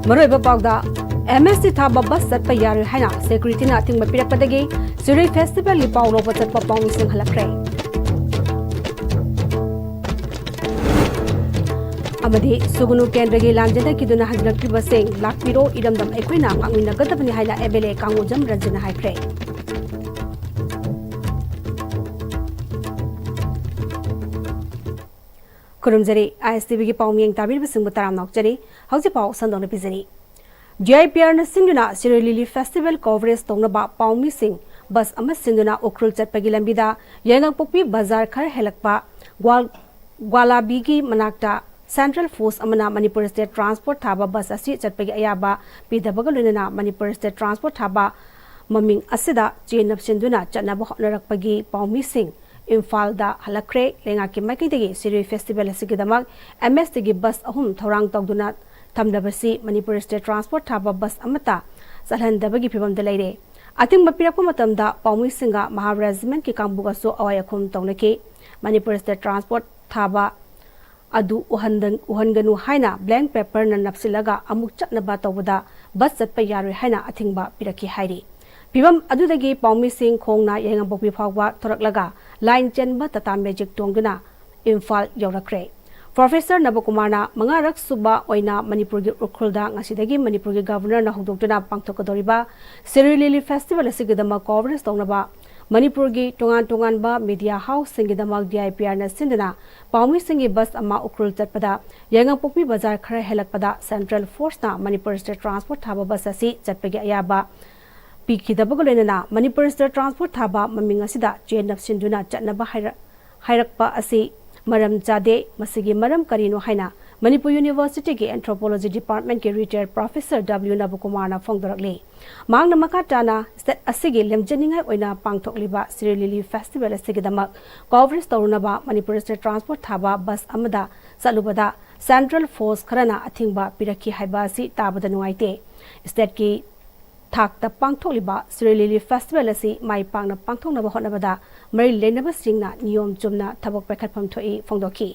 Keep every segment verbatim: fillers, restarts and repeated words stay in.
ꯃꯔꯨꯑꯣꯏꯕ ꯄꯥꯎꯗ, ꯑꯦꯝ ꯑꯦꯁ ꯇꯤ ꯊꯥꯕ ꯕꯁ ꯆꯠꯄ ꯌꯥꯔꯣꯏ ꯍꯥꯏꯅ ꯁꯦꯀ꯭ꯌꯨꯔꯤꯇꯤꯅ ꯑꯊꯤꯡꯕ ꯄꯤꯔꯛꯄꯗꯒꯤ ꯁꯤꯔꯨꯏ ꯐꯦꯁꯇꯤꯚꯦꯜꯒꯤ ꯄꯥꯎ ꯂꯧꯕ ꯆꯠꯄ ꯄꯥꯎꯃꯤꯁꯤꯡ ꯍꯜꯂꯛꯈ꯭ꯔꯦ꯫ ꯑꯃꯗꯤ ꯁꯨꯒꯨꯅꯨ ꯀꯦꯟꯗ꯭ꯔꯒꯤ ꯂꯥꯟꯖꯦꯟꯗ ꯀꯤꯗꯨꯅ ꯍꯟꯖꯤꯜꯂꯛꯇ꯭ꯔꯤꯕꯁꯤꯡ ꯂꯥꯛꯄꯤꯔꯣ, ꯏꯔꯝꯗꯝ ꯑꯩꯈꯣꯏꯅ ꯉꯥꯛꯃꯤꯟꯅꯒꯗꯕꯅꯤ ꯍꯥꯏꯅ ꯑꯦꯝ ꯑꯦꯜ ꯑꯦ ꯀꯥꯡꯉꯨꯖꯝ ꯔꯟꯖꯟꯅ ꯍꯥꯏꯈ꯭ꯔꯦ꯫ ꯈꯨꯔꯨꯝꯖꯔꯤ, ꯑꯥꯏ ꯑꯦꯁ ꯇꯤ ꯚꯤꯒꯤ ꯄꯥꯎ ꯃꯤꯌꯦꯡ ꯇꯥꯕꯤꯔꯤꯕꯁꯤꯡꯕꯨ ꯇꯔꯥꯝꯅ ꯑꯣꯛꯆꯔꯤ꯫ ꯍꯧꯖꯤꯛ ꯄꯥꯎ ꯁꯟꯗꯣꯛꯅ ꯄꯤꯖꯔꯤ꯫ ꯗꯤ ꯑꯥꯏ ꯄꯤ ꯑꯥꯔꯅ ꯁꯤꯟꯗꯨꯅ ꯁꯤꯔꯣꯏ ꯂꯤꯂꯤ ꯐꯦꯁꯇꯤꯚꯦꯜ ꯀꯣꯚꯔꯦꯖ ꯇꯧꯅꯕ ꯄꯥꯎꯃꯤꯁꯤꯡ ꯕꯁ ꯑꯃ ꯁꯤꯟꯗꯨꯅ ꯎꯈ꯭ꯔꯨꯜ ꯆꯠꯄꯒꯤ ꯂꯝꯕꯤꯗ ꯌꯥꯏꯉꯪꯄꯣꯛꯄꯤ ꯕꯖꯥꯔ ꯈꯔ ꯍꯦꯜꯂꯛꯄ ꯒ꯭ꯋꯥꯜ-, ꯒ꯭ꯋꯥꯂꯥꯕꯤꯒꯤ ꯃꯅꯥꯛꯇ ꯁꯦꯟꯇ꯭ꯔꯦꯜ ꯐꯣꯔꯁ ꯑꯃꯅ ꯃꯅꯤꯄꯨꯔ ꯁ꯭ꯇꯦꯠ ꯇ꯭ꯔꯥꯟꯁꯄꯣꯔꯠ ꯊꯥꯕ ꯕꯁ ꯑꯁꯤ ꯆꯠꯄꯒꯤ ꯑꯌꯥꯕ ꯄꯤꯗꯕꯒ ꯂꯣꯏꯅꯅ ꯃꯅꯤꯄꯨꯔ ꯁ꯭ꯇꯦꯠ ꯇ꯭ꯔꯥꯟꯁꯄꯣꯔꯠ ꯊꯥꯕ ꯃꯃꯤꯡ ꯑꯁꯤꯗ ꯆꯦ ꯅꯞꯁꯤꯟꯗꯨꯅ ꯆꯠꯅꯕ ꯍꯣꯠꯅꯔꯛꯄꯒꯤ ꯄꯥꯎꯃꯤꯁꯤꯡ ꯏꯝꯐꯥꯜꯗ ꯍꯜꯂꯛꯈ꯭ꯔꯦ꯫ ꯂꯩꯉꯥꯛꯀꯤ ꯃꯥꯏꯀꯩꯗꯒꯤ ꯁꯤꯔꯣꯏ ꯐꯦꯁꯇꯤꯚꯦꯜ ꯑꯁꯤꯒꯤꯗꯃꯛ ꯑꯦꯝ ꯑꯦꯁ ꯇꯤꯒꯤ ꯕꯁ ꯑꯍꯨꯝ ꯊꯧꯔꯥꯡ ꯇꯧꯗꯨꯅ ꯊꯝꯂꯕꯁꯤ ꯃꯅꯤꯄꯨꯔ ꯁ꯭ꯇꯦꯠ ꯇ꯭ꯔꯥꯟꯁꯄꯣꯔꯠ ꯊꯥꯕ ꯕꯁ ꯑꯃꯠꯇ ꯆꯠꯍꯟꯗꯕꯒꯤ ꯐꯤꯕꯝꯗ ꯂꯩꯔꯦ꯫ ꯑꯊꯤꯡꯕ ꯄꯤꯔꯛꯄ ꯃꯇꯝꯗ ꯄꯥꯎꯃꯤꯁꯤꯡꯒ ꯃꯍꯥ ꯔꯦꯖꯤꯃꯦꯟꯠꯀꯤ ꯀꯥꯡꯕꯨꯒꯁꯨ ꯑꯋꯥꯏ ꯑꯈꯨꯝ ꯇꯧꯅꯈꯤ꯫ ꯃꯅꯤꯄꯨꯔ ꯁ꯭ꯇꯦꯠ ꯇ꯭ꯔꯥꯟꯁꯄꯣꯔꯠ ꯊꯥꯕ ꯑꯗꯨ ꯎꯍꯟꯗ-, ꯎꯍꯟꯒꯅꯨ ꯍꯥꯏꯅ ꯕ꯭ꯂꯦꯡ ꯄꯦꯄꯔꯅ ꯅꯞꯁꯤꯜꯂꯒ ꯑꯃꯨꯛ ꯆꯠꯅꯕ ꯇꯧꯕꯗ ꯕꯁ ꯆꯠꯄ ꯌꯥꯔꯣꯏ ꯍꯥꯏꯅ ꯑꯊꯤꯡꯕ ꯄꯤꯔꯛꯈꯤ ꯍꯥꯏꯔꯤ꯫ ꯐꯤꯚꯝ ꯑꯗꯨꯗꯒꯤ ꯄꯥꯎꯃꯤꯁꯤꯡ ꯈꯣꯡꯅ ꯌꯥꯏꯉꯪꯄꯣꯛꯄꯤ ꯐꯥꯎꯕ ꯊꯣꯔꯛꯂꯒ ꯂꯥꯏꯟ ꯆꯦꯟꯕ ꯇꯥꯇꯥ ꯃꯦꯖꯤꯛ ꯇꯣꯡꯗꯨꯅ ꯏꯝꯐꯥꯜ ꯌꯧꯔꯛꯈ꯭ꯔꯦ꯫ ꯄ꯭ꯔꯣꯐꯦꯁꯔ ꯅꯕꯀꯨꯃꯥꯔꯅ ꯃꯉꯥꯔꯛ ꯁꯨꯕ ꯑꯣꯏꯅ ꯃꯅꯤꯄꯨꯔꯒꯤ ꯎꯈ꯭ꯔꯨꯜꯗ ꯉꯁꯤꯗꯒꯤ ꯃꯅꯤꯄꯨꯔꯒꯤ ꯒꯚꯔꯅꯔꯅ ꯍꯧꯗꯣꯛꯇꯨꯅ ꯄꯥꯡꯊꯣꯛꯀꯗꯧꯔꯤꯕ ꯁꯤꯔꯨꯏ ꯂꯤꯂꯤ ꯐꯦꯁꯇꯤꯚꯦꯜ ꯑꯁꯤꯒꯤꯗꯃꯛ ꯀꯣꯚꯔꯦꯖ ꯇꯧꯅꯕ ꯃꯅꯤꯄꯨꯔꯒꯤ ꯇꯣꯉꯥꯟ ꯇꯣꯉꯥꯟꯕ ꯃꯤꯗꯤꯌꯥ ꯍꯥꯎꯁꯁꯤꯡꯒꯤꯗꯃꯛ ꯗꯤ ꯑꯥꯏ ꯄꯤ ꯑꯥꯔꯅ ꯁꯤꯟꯗꯨꯅ ꯄꯥꯎꯃꯤꯁꯤꯡꯒꯤ ꯕꯁ ꯑꯃ ꯎꯈ꯭ꯔꯨꯜ ꯆꯠꯄꯗ ꯌꯥꯏꯉꯪꯄꯣꯛꯄꯤ ꯕꯖꯥꯔ ꯈꯔ ꯍꯦꯜꯂꯛꯄꯗ ꯁꯦꯟꯇ꯭ꯔꯦꯜ ꯐꯣꯔꯁꯅ ꯃꯅꯤꯄꯨꯔ ꯁ꯭ꯇꯦꯠ ꯇ꯭ꯔꯥꯟꯁꯄꯣꯔꯠ ꯊꯥꯕ ꯕꯁ ꯑꯁꯤ ꯆꯠꯄꯒꯤ ꯑꯌꯥꯕ ꯄꯤꯈꯤꯗꯕꯒ ꯂꯣꯏꯅꯅ ꯃꯅꯤꯄꯨꯔ ꯁ꯭ꯇꯦꯠ ꯇ꯭ꯔꯥꯟꯁꯄꯣꯔꯠ ꯊꯥꯕ ꯃꯃꯤꯡ ꯑꯁꯤꯗ ꯆꯦ ꯅꯞꯁꯤꯟꯗꯨꯅ ꯆꯠꯅꯕ ꯍꯥꯏꯔ-, ꯍꯥꯏꯔꯛꯄ ꯑꯁꯤ ꯃꯔꯝ ꯆꯥꯗꯦ꯫ ꯃꯁꯤꯒꯤ ꯃꯔꯝ ꯀꯔꯤꯅꯣ ꯍꯥꯏꯅ ꯃꯅꯤꯄꯨꯔ ꯌꯨꯅꯤꯚꯔꯁꯤꯇꯤꯒꯤ ꯑꯦꯟꯊ꯭ꯔꯣꯄꯣꯂꯣꯖꯤ ꯗꯤꯄꯥꯔꯠꯃꯦꯟꯠꯀꯤ ꯔꯤꯇꯥꯌꯔ ꯄ꯭ꯔꯣꯐꯦꯁꯔ ꯗꯕ꯭ꯂꯤꯌꯨ ꯅꯕꯀꯨꯃꯥꯔꯅ ꯐꯣꯡꯗꯣꯔꯛꯂꯤ꯫ ꯃꯍꯥꯛꯅ ꯃꯈꯥ ꯇꯥꯅ ꯁ꯭ꯇꯦꯠ ꯑꯁꯤꯒꯤ ꯂꯝꯖꯤꯡꯅꯤꯡꯉꯥꯏ ꯑꯣꯏꯅ ꯄꯥꯡꯊꯣꯛꯂꯤꯕ ꯁꯤꯔꯣꯏ ꯂꯤꯂꯤ ꯐꯦꯁꯇꯤꯚꯦꯜ ꯑꯁꯤꯒꯤꯗꯃꯛ ꯀꯣꯚꯔꯦꯖ ꯇꯧꯔꯨꯅꯕ ꯃꯅꯤꯄꯨꯔ ꯁ꯭ꯇꯦꯠ ꯇ꯭ꯔꯥꯟꯁꯄꯣꯔꯠ ꯊꯥꯕ ꯕꯁ ꯑꯃꯗ ꯆꯠꯂꯨꯕꯗ ꯁꯦꯟꯇ꯭ꯔꯦꯜ ꯐꯣꯔꯁ ꯈꯔꯅ ꯑꯊꯤꯡꯕ ꯄꯤꯔꯛꯈꯤ ꯍꯥꯏꯕ ꯑꯁꯤ ꯇꯥꯕꯗ ꯅꯨꯡꯉꯥꯏꯇꯦ꯫ ꯁ꯭ꯇꯦꯠꯀꯤ ꯊꯥꯛꯇ ꯄꯥꯡꯊꯣꯛꯂꯤꯕ ꯁꯤꯔꯣꯏ ꯂꯤꯂꯤ ꯐꯦꯁꯇꯤꯚꯦꯜ ꯑꯁꯤ ꯃꯥꯏ ꯄꯥꯛꯅ ꯄꯥꯡꯊꯣꯛꯅꯕ ꯍꯣꯠꯅꯕꯗ ꯃꯔꯤ ꯂꯩꯅꯕꯁꯤꯡꯅ ꯅꯤꯌꯣꯝ ꯆꯨꯝꯅ ꯊꯕꯛ ꯄꯥꯏꯈꯠꯐꯝ ꯊꯣꯛꯏ ꯐꯣꯡꯗꯣꯛꯈꯤ꯫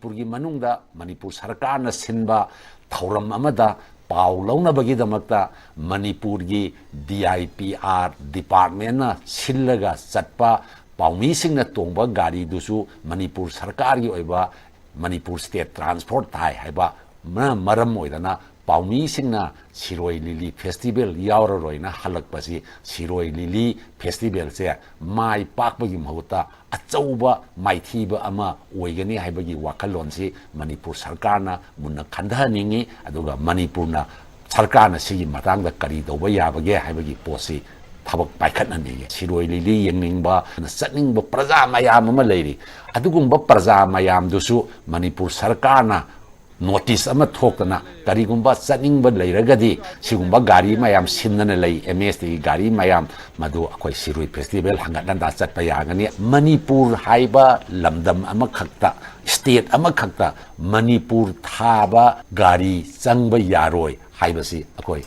ꯃꯅꯤꯄꯨꯔꯒꯤ ꯃꯅꯨꯡꯗ ꯃꯅꯤꯄꯨꯔ ꯁꯔꯀꯥꯔꯅ ꯁꯤꯟꯕ ꯊꯧꯔꯝ ꯑꯃꯗ ꯄꯥꯎ ꯂꯧꯅꯕꯒꯤꯗꯃꯛꯇ ꯃꯅꯤꯄꯨꯔꯒꯤ ꯗꯤ ꯑꯥꯏ ꯄꯤ ꯑꯥꯔ ꯗꯤꯄꯥꯔꯠꯃꯦꯟꯅ ꯁꯤꯜꯂꯒ ꯆꯠꯄ ꯄꯥꯎꯃꯤꯁꯤꯡꯅ ꯇꯣꯡꯕ ꯒꯥꯔꯤꯗꯨꯁꯨ ꯃꯅꯤꯄꯨꯔ ꯁꯔꯀꯥꯔꯒꯤ ꯑꯣꯏꯕ ꯃꯅꯤꯄꯨꯔ ꯁ꯭ꯇꯦꯠ ꯇ꯭ꯔꯥꯟꯁꯄꯣꯔꯠ ꯊꯥꯏ ꯍꯥꯏꯕ ꯃꯔꯝ ꯑꯣꯏꯗꯅ ꯄꯥꯎꯃꯤꯁꯤꯡꯅ ꯁꯤꯔꯣꯏ ꯂꯤꯂꯤ ꯐꯦꯁꯇꯤꯚꯦꯜ ꯌꯥꯎꯔꯔꯣꯏꯅ ꯍꯜꯂꯛꯄꯁꯤ ꯁꯤꯔꯣꯏ ꯂꯤꯂꯤ ꯐꯦꯁꯇꯤꯚꯦꯜꯁꯦ ꯃꯥꯏ ꯄꯥꯛꯄꯒꯤ ꯃꯍꯨꯠꯇ ꯑꯆꯧꯕ ꯃꯥꯏꯊꯤꯕ ꯑꯃ ꯑꯣꯏꯒꯅꯤ ꯍꯥꯏꯕꯒꯤ ꯋꯥꯈꯜꯂꯣꯟꯁꯤ ꯃꯅꯤꯄꯨꯔ ꯁꯔꯀꯥꯔꯅ ꯃꯨꯟꯅ ꯈꯟꯊꯍꯟꯅꯤꯡꯏ꯫ ꯑꯗꯨꯒ ꯃꯅꯤꯄꯨꯔꯅ ꯁꯔꯀꯥꯔꯅ ꯁꯤꯒꯤ ꯃꯇꯥꯡꯗ ꯀꯔꯤ ꯇꯧꯕ ꯌꯥꯕꯒꯦ ꯍꯥꯏꯕꯒꯤ ꯄꯣꯠꯁꯤ ꯊꯕꯛ ꯄꯥꯏꯈꯠꯍꯟꯅꯤꯡꯏ꯫ ꯁꯤꯔꯣꯏ ꯂꯤꯂꯤ ꯌꯦꯡꯅꯤꯡꯕ, ꯆꯠꯅꯤꯡꯕ ꯄ꯭ꯔꯖꯥ ꯃꯌꯥꯝ ꯑꯃ ꯂꯩꯔꯤ꯫ ꯑꯗꯨꯒꯨꯝꯕ ꯄ꯭ꯔꯖꯥ ꯃꯌꯥꯝꯗꯨꯁꯨ ꯃꯅꯤꯄꯨꯔ ꯁꯔꯀꯥꯔꯅ ꯅꯣꯇꯤꯁ ꯑꯃ ꯊꯣꯛꯇꯅ ꯀꯔꯤꯒꯨꯝꯕ ꯆꯠꯅꯤꯡꯕ ꯂꯩꯔꯒꯗꯤ ꯁꯤꯒꯨꯝꯕ ꯒꯥꯔꯤ ꯃꯌꯥꯝ ꯁꯤꯟꯗꯅ ꯂꯩ, ꯑꯦꯝ ꯑꯦꯁ ꯇꯤꯒꯤ ꯒꯥꯔꯤ ꯃꯌꯥꯝ ꯃꯗꯨ ꯑꯩꯈꯣꯏ ꯁꯤꯔꯣꯏ ꯐꯦꯁꯇꯤꯚꯦꯜ ꯍꯪꯒꯠ ꯍꯟꯗꯥ ꯆꯠꯄ ꯌꯥꯒꯅꯤ꯫ ꯃꯅꯤꯄꯨꯔ ꯍꯥꯏꯕ ꯂꯝꯗꯝ ꯑꯃꯈꯛꯇ, ꯁ꯭ꯇꯦꯠ ꯑꯃꯈꯛꯇ ꯃꯅꯤꯄꯨꯔ ꯊꯥꯕ ꯒꯥꯔꯤ ꯆꯪꯕ ꯌꯥꯔꯣꯏ ꯍꯥꯏꯕꯁꯤ ꯑꯩꯈꯣꯏ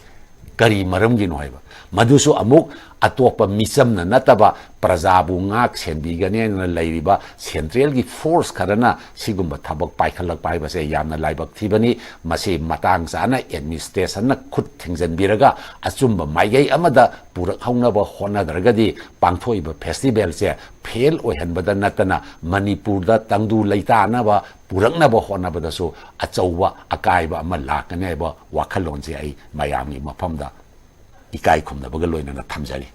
ꯀꯔꯤ ꯃꯔꯝꯒꯤꯅꯣ ꯍꯥꯏꯕ ꯃꯗꯨꯁꯨ ꯑꯃꯨꯛ ꯑꯇꯣꯞꯄ ꯃꯤꯆꯝꯅ ꯅꯠꯇꯕ ꯄ꯭ꯔꯖꯥꯕꯨ ꯉꯥꯛ ꯁꯦꯟꯕꯤꯒꯅꯦꯅ ꯂꯩꯔꯤꯕ ꯁꯦꯟꯇ꯭ꯔꯦꯜꯒꯤ ꯐꯣꯔꯁ ꯈꯔꯅ ꯁꯤꯒꯨꯝꯕ ꯊꯕꯛ ꯄꯥꯏꯈꯠꯂꯛꯄ ꯍꯥꯏꯕꯁꯦ ꯌꯥꯝꯅ ꯂꯥꯏꯕꯛ ꯊꯤꯕꯅꯤ꯫ ꯃꯁꯤ ꯃꯇꯥꯡ ꯆꯥꯅ ꯑꯦꯗꯃꯤꯅꯤꯁꯇ꯭ꯔꯦꯁꯟꯅ ꯈꯨꯠ ꯊꯤꯡꯖꯤꯟꯕꯤꯔꯒ ꯑꯆꯨꯝꯕ ꯃꯥꯏꯀꯩ ꯑꯃꯗ ꯄꯨꯔꯛꯍꯧꯅꯕ ꯍꯣꯠꯅꯗ꯭ꯔꯒꯗꯤ ꯄꯥꯡꯊꯣꯛꯏꯕ ꯐꯦꯁꯇꯤꯚꯦꯜꯁꯦ ꯐꯦꯜ ꯑꯣꯏꯍꯟꯕꯗ ꯅꯠꯇꯅ ꯃꯅꯤꯄꯨꯔꯗ ꯇꯪꯗꯨ ꯂꯩꯇꯥꯅꯕ ꯄꯨꯔꯛꯅꯕ ꯍꯣꯠꯅꯕꯗꯁꯨ ꯑꯆꯧꯕ ꯑꯀꯥꯏꯕ ꯑꯃ ꯂꯥꯛꯀꯅꯤ ꯍꯥꯏꯕ ꯋꯥꯈꯜꯂꯣꯟꯁꯦ ꯑꯩ ꯃꯌꯥꯝꯒꯤ ꯃꯐꯝꯗ ꯏꯀꯥꯏ ꯈꯨꯝꯅꯕꯒ ꯂꯣꯏꯅꯅ ꯊꯝꯖꯔꯤ꯫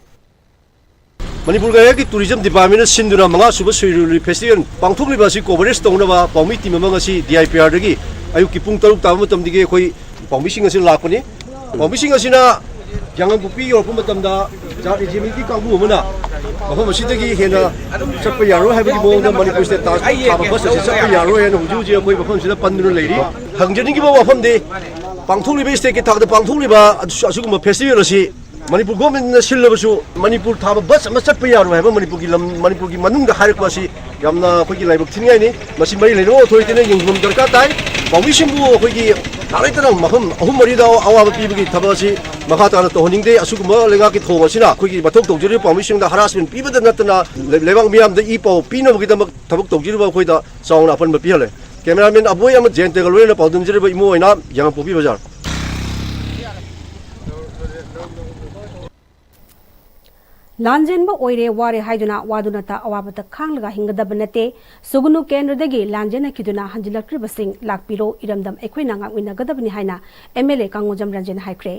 ꯃꯅꯤꯄꯨꯔ ꯒꯥꯏꯔꯒꯤ ꯇꯨꯔꯤꯖꯝ ꯗꯤꯄꯥꯔꯠꯃꯦꯟꯅ ꯁꯤꯟꯗꯨꯅ ꯃꯉꯥ ꯁꯨꯕ ꯁꯤꯔꯣꯏ ꯂꯤꯂꯤ ꯐꯦꯁꯇꯤꯚꯦꯜ ꯄꯥꯡꯊꯣꯛꯂꯤꯕ ꯑꯁꯤ ꯀꯣꯚꯔꯦꯖ ꯇꯧꯅꯕ ꯄꯥꯎꯃꯤ ꯇꯤꯝ ꯑꯃ ꯉꯁꯤ ꯗꯤ ꯑꯥꯏ ꯄꯤ ꯑꯥꯔꯗꯒꯤ ꯑꯌꯨꯛꯀꯤ ꯄꯨꯡ ꯇꯔꯨꯛ ꯇꯥꯕ ꯃꯇꯝꯗꯒꯤ ꯑꯩꯈꯣꯏ ꯄꯥꯎꯃꯤꯁꯤꯡ ꯑꯁꯤ ꯂꯥꯛꯄꯅꯤ꯫ ꯄꯥꯎꯃꯤꯁꯤꯡ ꯑꯁꯤꯅ ꯌꯥꯉꯝꯄꯣꯛꯄꯤ ꯌꯧꯔꯛꯄ ꯃꯇꯝꯗ ꯖꯥꯠ ꯏꯟꯖꯦꯃꯤꯒꯤ ꯀꯥꯡꯕꯨ ꯑꯃꯅ ꯃꯐꯝ ꯑꯁꯤꯗꯒꯤ ꯍꯦꯟꯅ ꯆꯠꯄ ꯌꯥꯔꯣꯏ ꯍꯥꯏꯕꯒꯤ ꯃꯑꯣꯡꯗ ꯃꯅꯤꯄꯨꯔ ꯁ꯭ꯇꯦꯠ ꯇ꯭ꯔꯥꯟꯁꯄꯣꯔꯠ ꯊꯥꯕ ꯕꯁ ꯑꯁꯤ ꯆꯠꯄ ꯌꯥꯔꯣꯏ ꯍꯥꯏꯅ ꯍꯧꯖꯤꯛ ꯍꯧꯖꯤꯛ ꯑꯩꯈꯣꯏ ꯃꯐꯝꯁꯤꯗ ꯄꯟꯗꯨꯅ ꯂꯩꯔꯤ꯫ ꯍꯪꯖꯅꯤꯡꯉꯤꯕ ꯋꯥꯐꯝꯗꯤ ꯄꯥꯡꯊꯣꯛꯂꯤꯕ ꯁ꯭ꯇꯦꯠꯀꯤ ꯊꯥꯛꯇ ꯄꯥꯡꯊꯣꯛꯂꯤꯕ ꯑꯁꯤꯒꯨꯝꯕ ꯐꯦꯁꯇꯤꯚꯦꯜ ꯑꯁꯤ ꯃꯅꯤꯄꯨꯔ ꯒꯣꯔꯃꯦꯟꯅ ꯁꯤꯜꯂꯕꯁꯨ ꯃꯅꯤꯄꯨꯔ ꯊꯥꯕ ꯕꯁ ꯑꯃ ꯆꯠꯄ ꯌꯥꯔꯣꯏ ꯍꯥꯏꯕ ꯃꯅꯤꯄꯨꯔꯒꯤ ꯂꯝ, ꯃꯅꯤꯄꯨꯔꯒꯤ ꯃꯅꯨꯡꯗ ꯍꯥꯏꯔꯛꯄ ꯑꯁꯤ ꯌꯥꯝꯅ ꯑꯩꯈꯣꯏꯒꯤ ꯂꯥꯏꯕꯛ ꯊꯤꯅꯤꯡꯉꯥꯏꯅꯤ꯫ ꯃꯁꯤ ꯃꯔꯤ ꯂꯩꯅꯕ ꯑꯣꯊꯣꯔꯤꯇꯤꯅ ꯌꯦꯡꯁꯤꯟꯐꯝ ꯗꯔꯀꯥꯔ ꯇꯥꯏ꯫ ꯄꯥꯎꯃꯤꯁꯤꯡꯕꯨ ꯑꯩꯈꯣꯏꯒꯤ ꯂꯥꯛꯂꯩꯇꯅ ꯃꯐꯝ ꯑꯍꯨꯝ ꯃꯔꯤꯗ ꯑꯋꯥꯕ ꯄꯤꯕꯒꯤ ꯊꯕꯛ ꯑꯁꯤ ꯃꯈꯥ ꯇꯥꯅ ꯇꯧꯍꯟꯅꯤꯡꯗꯦ꯫ ꯑꯁꯤꯒꯨꯝꯕ ꯂꯩꯉꯥꯛꯀꯤ ꯊꯧꯑꯣꯡ ꯑꯁꯤꯅ ꯑꯩꯈꯣꯏꯒꯤ ꯃꯊꯧ ꯇꯧꯖꯔꯤꯕ ꯄꯥꯎꯃꯤꯁꯤꯡꯗ ꯍꯔꯥꯁꯃꯦꯟ ꯄꯤꯕꯗ ꯅꯠꯇꯅ ꯂꯩ-, ꯂꯩꯕꯥꯛ ꯃꯤꯌꯥꯝꯗ ꯏ ꯄꯥꯎ ꯄꯤꯅꯕꯒꯤꯗꯃꯛ ꯊꯕꯛ ꯇꯧꯖꯔꯤꯕ ꯑꯩꯈꯣꯏꯗ ꯆꯥꯎꯅ ꯑꯄꯟꯕ ꯄꯤꯍꯜꯂꯦ꯫ ꯀꯦꯃꯦꯔꯥꯃꯦꯟ ꯑꯕꯣꯏ ꯑꯃ ꯖꯌꯟꯇꯒ ꯂꯣꯏꯅꯅ ꯄꯥꯎꯗꯝꯖꯔꯤꯕ ꯏꯃꯨ ꯑꯣꯏꯅ ꯌꯥꯉꯥꯄꯣꯛꯄꯤ ꯕꯖꯥꯔ꯫ ꯂꯥꯟꯖꯦꯟꯕ ꯑꯣꯏꯔꯦ, ꯋꯥꯔꯦ ꯍꯥꯏꯗꯨꯅ ꯋꯥꯗꯨꯅꯇ ꯑꯋꯥꯕꯇ ꯈꯥꯡꯂꯒ ꯍꯤꯡꯒꯗꯕ ꯅꯠꯇꯦ꯫ ꯁꯨꯒꯨꯅꯨ ꯀꯦꯟꯗ꯭ꯔꯗꯒꯤ ꯂꯥꯟꯖꯦꯟꯅꯈꯤꯗꯨꯅ ꯍꯟꯖꯤꯜꯂꯛꯇ꯭ꯔꯤꯕꯁꯤꯡ ꯂꯥꯛꯄꯤꯔꯣ, ꯏꯔꯝꯗꯝ ꯑꯩꯈꯣꯏꯅ ꯉꯥꯛꯃꯤꯟꯅꯒꯗꯕꯅꯤ ꯍꯥꯏꯅ ꯑꯦꯝ ꯑꯦꯜ ꯑꯦ ꯀꯥꯡꯉꯣꯖꯝ ꯔꯟꯖꯟ ꯍꯥꯏꯈ꯭ꯔꯦ꯫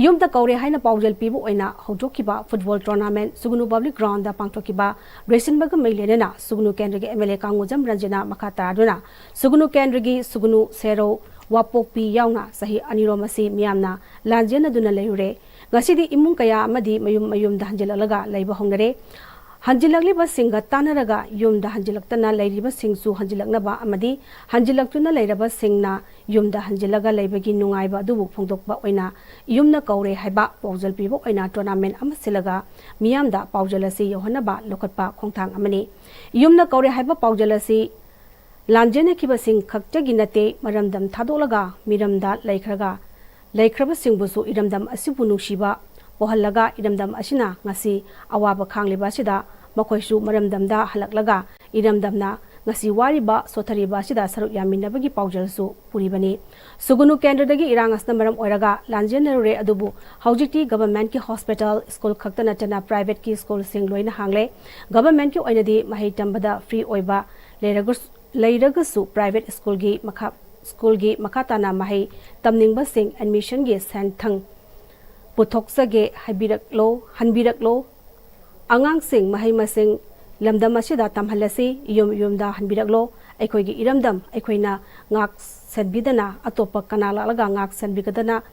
ꯏꯌꯨꯝꯗ ꯀꯧꯔꯦ ꯍꯥꯏꯅ ꯄꯥꯎꯖꯦꯜ ꯄꯤꯕ ꯑꯣꯏꯅ ꯍꯧꯗꯣꯛꯈꯤꯕ ꯐꯨꯠꯕꯣꯜ ꯇꯣꯔꯅꯥꯃꯦꯟ ꯁꯨꯒꯨꯅꯨ ꯄꯕ꯭ꯂꯤꯛ ꯒ꯭ꯔꯥꯎꯟꯗ ꯄꯥꯡꯊꯣꯛꯈꯤꯕ ꯂꯣꯏꯁꯤꯟꯕꯒ ꯃꯔꯤ ꯂꯩꯅꯅ ꯁꯨꯒꯨꯅꯨ ꯀꯦꯟꯗ꯭ꯔꯒꯤ ꯑꯦꯝ ꯑꯦꯜ ꯑꯦ ꯀꯥꯡꯉꯣꯖꯝ ꯔꯟꯖꯟꯅ ꯃꯈꯥ ꯇꯥꯗꯨꯅ ꯁꯨꯒꯨꯅꯨ ꯀꯦꯟꯗ꯭ꯔꯒꯤ ꯁꯨꯒꯨꯅꯨ, ꯁꯦꯔꯧ, ꯋꯥꯄꯣꯛꯄꯤ ꯌꯥꯎꯅ ꯆꯍꯤ ꯑꯅꯤꯔꯣꯝ ꯑꯁꯤ ꯃꯤꯌꯥꯝꯅ ꯂꯥꯟꯖꯦꯟꯅꯗꯨꯅ ꯂꯩꯔꯨꯔꯦ꯫ ꯉꯁꯤꯗꯤ ꯏꯃꯨꯡ ꯀꯌꯥ ꯑꯃꯗꯤ ꯃꯌꯨꯝ ꯃꯌꯨꯝꯗ ꯍꯟꯖꯤꯜꯂꯛꯂꯒ ꯂꯩꯕ ꯍꯧꯅꯔꯦ꯫ ꯍꯟꯖꯤꯜꯂꯛꯂꯤꯕꯁꯤꯡꯒ ꯇꯥꯟꯅꯔꯒ ꯌꯨꯝꯗ ꯍꯟꯖꯤꯜꯂꯛꯇꯅ ꯂꯩꯔꯤꯕꯁꯤꯡꯁꯨ ꯍꯟꯖꯤꯜꯂꯛꯅꯕ ꯑꯃꯗꯤ ꯍꯟꯖꯤꯜꯂꯛꯇꯨꯅ ꯂꯩꯔꯕꯁꯤꯡꯅ ꯌꯨꯝꯗ ꯍꯟꯖꯤꯜꯂꯒ ꯂꯩꯕꯒꯤ ꯅꯨꯡꯉꯥꯏꯕ ꯑꯗꯨꯕꯨ ꯐꯣꯡꯗꯣꯛꯄ ꯑꯣꯏꯅ ꯌꯨꯝꯅ ꯀꯧꯔꯦ ꯍꯥꯏꯕ ꯄꯥꯎꯖꯦꯜ ꯄꯤꯕ ꯑꯣꯏꯅ ꯇꯣꯔꯅꯥꯃꯦꯟ ꯑꯃ ꯁꯤꯜꯂꯒ ꯃꯤꯌꯥꯝꯗ ꯄꯥꯎꯖꯦꯜ ꯑꯁꯤ ꯌꯧꯍꯟꯅꯕ ꯂꯧꯈꯠꯄ ꯈꯣꯡꯊꯥꯡ ꯑꯃꯅꯤ꯫ ꯌꯨꯝꯅ ꯀꯧꯔꯦ ꯍꯥꯏꯕ ꯄꯥꯎꯖꯦꯜ ꯑꯁꯤ ꯂꯥꯟꯖꯦꯟꯅꯈꯤꯕꯁꯤꯡ ꯈꯛꯇꯒꯤ ꯅꯠꯇꯦ, ꯃꯔꯝꯗꯝ ꯊꯥꯗꯣꯛꯂꯒ ꯃꯤꯔꯝꯗ ꯂꯩꯈ꯭ꯔꯒ ꯂꯩꯈ꯭ꯔꯕꯁꯤꯡꯕꯨꯁꯨ ꯏꯔꯝꯗꯝ ꯑꯁꯤꯕꯨ ꯅꯨꯡꯁꯤꯕ ꯄꯣꯛꯍꯜꯂꯒ ꯏꯔꯝꯗꯝ ꯑꯁꯤꯅ ꯉꯁꯤ ꯑꯋꯥꯕ ꯈꯥꯡꯂꯤꯕ ꯑꯁꯤꯗ ꯃꯈꯣꯏꯁꯨ ꯃꯔꯝꯗꯝꯗ ꯍꯜꯂꯛꯂꯒ ꯏꯔꯝꯗꯝꯅ ꯉꯁꯤ ꯋꯥꯔꯤꯕ, ꯁꯣꯠꯊꯔꯤꯕ ꯑꯁꯤꯗ ꯁꯔꯨꯛ ꯌꯥꯃꯤꯟꯅꯕꯒꯤ ꯄꯥꯎꯖꯦꯜꯁꯨ ꯄꯨꯔꯤꯕꯅꯤ꯫ ꯁꯨꯒꯨꯅꯨ ꯀꯦꯟꯗ꯭ꯔꯗꯒꯤ ꯏꯔꯥꯡ ꯑꯁꯤꯅ ꯃꯔꯝ ꯑꯣꯏꯔꯒ ꯂꯥꯟꯖꯦꯟꯅꯔꯨꯔꯦ, ꯑꯗꯨꯕꯨ ꯍꯧꯖꯤꯛꯇꯤ ꯒꯚꯔꯟꯃꯦꯟꯠꯀꯤ ꯍꯣꯁꯄꯤꯇꯥꯜ, ꯁ꯭ꯀꯨꯜ ꯈꯛꯇ ꯅꯠꯇꯅ ꯄ꯭ꯔꯥꯏꯚꯦꯠꯀꯤ ꯁ꯭ꯀꯨꯜꯁꯤꯡ ꯂꯣꯏꯅ ꯍꯥꯡꯂꯦ꯫ ꯒꯚꯔꯟꯃꯦꯟꯠꯀꯤ ꯑꯣꯏꯅꯗꯤ ꯃꯍꯩ ꯇꯝꯕꯗ ꯐ꯭ꯔꯤ ꯑꯣꯏꯕ ꯂꯩꯔꯒꯁꯨ, ꯂꯩꯔꯒꯁꯨ ꯄ꯭ꯔꯥꯏꯚꯦꯠ ꯁ꯭ꯀꯨꯜꯒꯤ ꯃꯈꯥ, ꯁ꯭ꯀꯨꯜꯒꯤ ꯃꯈꯥ ꯇꯥꯅ ꯃꯍꯩ ꯇꯝꯅꯤꯡꯕꯁꯤꯡ ꯑꯦꯗꯃꯤꯁꯟꯒꯤ ꯁꯦꯟꯊꯪ ꯄꯨꯊꯣꯛꯆꯒꯦ ꯍꯥꯏꯕꯤꯔꯛꯂꯣ, ꯍꯟꯕꯤꯔꯛꯂꯣ꯫ ꯑꯉꯥꯡꯁꯤꯡ ꯃꯍꯩ ꯃꯁꯤꯡ ꯂꯝꯗꯝ ꯑꯁꯤꯗ ꯇꯝꯍꯜꯂꯁꯤ, ꯌꯨꯝ ꯌꯨꯝꯗ ꯍꯟꯕꯤꯔꯛꯂꯣ꯫ ꯑꯩꯈꯣꯏꯒꯤ ꯏꯔꯝꯗꯝ ꯑꯩꯈꯣꯏꯅ ꯉꯥꯛ ꯁꯦꯟꯕꯤꯗꯅ ꯑꯇꯣꯞꯄ ꯀꯅꯥ ꯂꯥꯛꯂꯒ ꯉꯥꯛ ꯁꯦꯟꯕꯤꯒꯗꯅ,